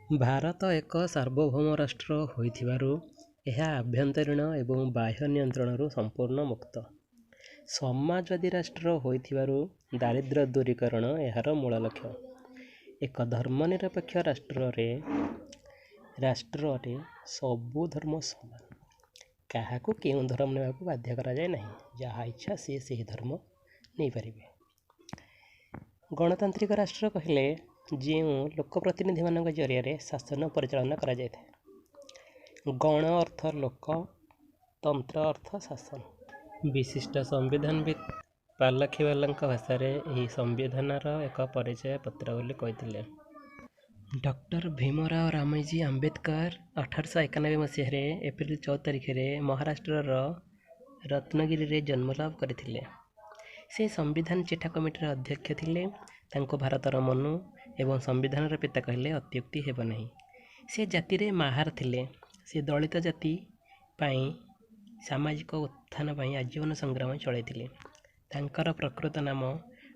ଭାରତ ଏକ ସାର୍ବଭୌମ ରାଷ୍ଟ୍ର ହୋଇଥିବାରୁ ଏହା ଆଭ୍ୟନ୍ତରୀଣ ଏବଂ ବାହ୍ୟ ନିୟନ୍ତ୍ରଣରୁ ସମ୍ପୂର୍ଣ୍ଣ ମୁକ୍ତ। ସମାଜବାଦୀ ରାଷ୍ଟ୍ର ହୋଇଥିବାରୁ ଦାରିଦ୍ର୍ୟ ଦୂରୀକରଣ ଏହାର ମୂଳ ଲକ୍ଷ୍ୟ। ଏକ ଧର୍ମନିରପେକ୍ଷ ରାଷ୍ଟ୍ରରେ ସବୁ ଧର୍ମ ସମାନ। କାହାକୁ କେଉଁ ଧର୍ମ ନେବାକୁ ବାଧ୍ୟ କରାଯାଏ ନାହିଁ। ଯାହା ଇଚ୍ଛା ସିଏ ସେହି ଧର୍ମ ନେଇପାରିବେ। ଗଣତାନ୍ତ୍ରିକ ରାଷ୍ଟ୍ର କହିଲେ ଯେଉଁ ଲୋକପ୍ରତିନିଧିମାନଙ୍କ ଜରିଆରେ ଶାସନ ପରିଚାଳନା କରାଯାଇଥାଏ। ଗଣ ଅର୍ଥ ଲୋକ, ତନ୍ତ୍ର ଅର୍ଥ ଶାସନ। ବିଶିଷ୍ଟ ସମ୍ବିଧାନବିତ୍ ପାଲଖିବାଲାଙ୍କ ଭାଷାରେ ଏହି ସମ୍ବିଧାନର ଏକ ପରିଚୟ ପତ୍ର ବୋଲି କହିଥିଲେ। ଡକ୍ଟର ଭୀମରାଓ ରାମଜୀ ଆମ୍ବେଦକର 1891 ମସିହାରେ ଏପ୍ରିଲ 14 ତାରିଖରେ ମହାରାଷ୍ଟ୍ରର ରତ୍ନଗିରିରେ ଜନ୍ମଲାଭ କରିଥିଲେ। ସେ ସମ୍ବିଧାନ ଚିଠା କମିଟିର ଅଧ୍ୟକ୍ଷ ଥିଲେ। ତାଙ୍କୁ ଭାରତର ମନୁ ଏବଂ ସମ୍ବିଧାନର ପିତା କହିଲେ ଅତ୍ୟୁକ୍ତି ହେବ ନାହିଁ। ସେ ଜାତିରେ ମାହାର ଥିଲେ। ସେ ଦଳିତ ଜାତି ପାଇଁ ସାମାଜିକ ଉତ୍ଥାନ ପାଇଁ ଆଜୀବନ ସଂଗ୍ରାମ ଚଳାଇଥିଲେ। ତାଙ୍କର ପ୍ରକୃତ ନାମ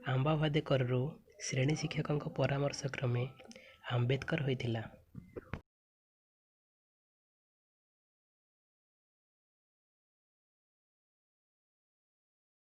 ଆମ୍ବାଭାଦେକରରୁ ଶ୍ରେଣୀ ଶିକ୍ଷକଙ୍କ ପରାମର୍ଶ କ୍ରମେ ଆମ୍ବେଦକର ହୋଇଥିଲା।